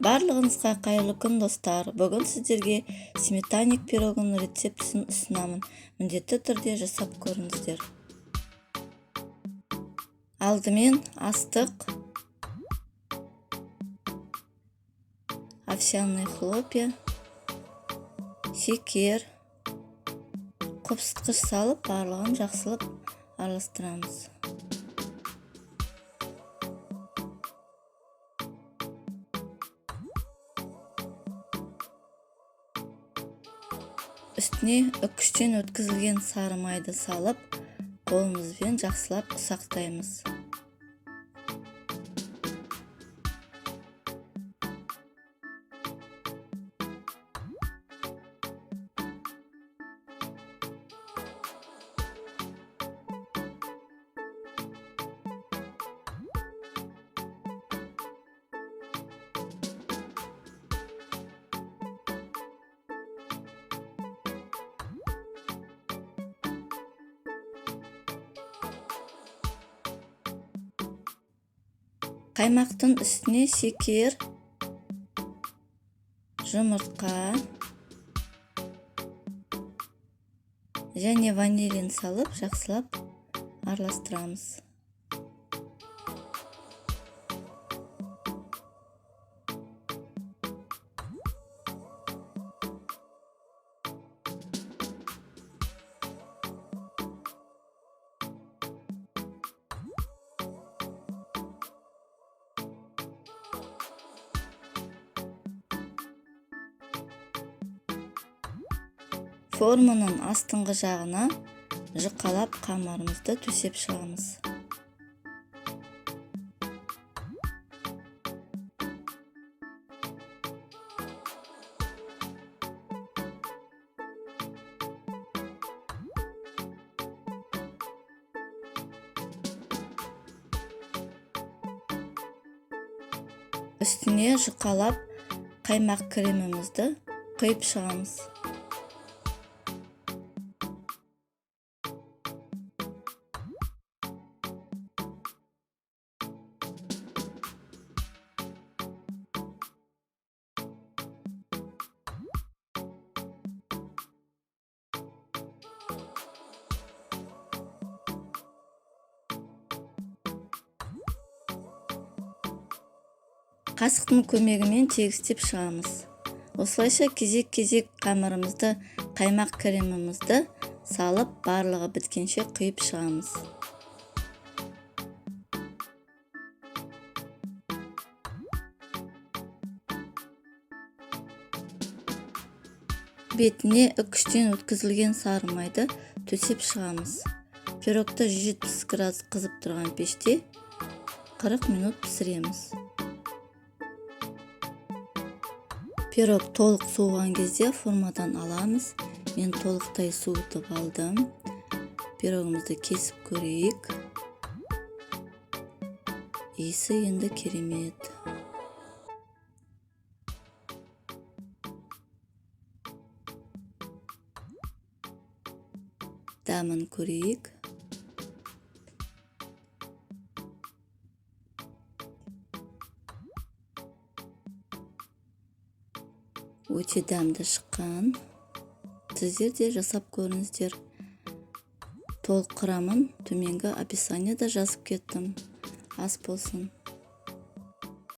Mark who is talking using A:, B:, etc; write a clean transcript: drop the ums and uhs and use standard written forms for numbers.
A: Барлығыңызға қайырлы күн, достар! Бүгін сіздерге сметанник пирогының рецептісін ұсынамын. Міндетті түрде жасап көріңіздер. Алдымен астық, овсяные хлопья, шекер, қопсытқыш салып, барлығын жақсылап араластырамыз. Үстіне үккіштен өткізілген сары майды салып, қолымызбен жақсылап ұсақтаймыз. Қаймақтың үстіне шекер, жұмыртқа және ванилин салып, жақсылап араластырамыз. Форманың астыңғы жағына жұқалап қамырымызды төсеп шығамыз. Үстіне жұқалап қаймақ кремімізді құйып шығамыз. Қасықтың көмегімен тегістеп шығамыз. Осылайша кезек-кезек қамырымызды, қаймақ кремімізді салып, барлығы біткенше құйып шығамыз. Бетіне үккіштен өткізілген сары майды төсеп шығамыз. Пирогты 170 градус қызып тұрған пеште 40 минут пісіреміз. Пирог толық суыған кезде формадан аламыз. Мен толықтай суытып алдым. Пирогымызды кесіп көрейік. Иісі енді керемет. Дәмін көрейік. Өте дәмді шыққан. Сіздер де жасап көріңіздер. Толық құрамын төменгі описанияда жазып кеттім. Ас болсын.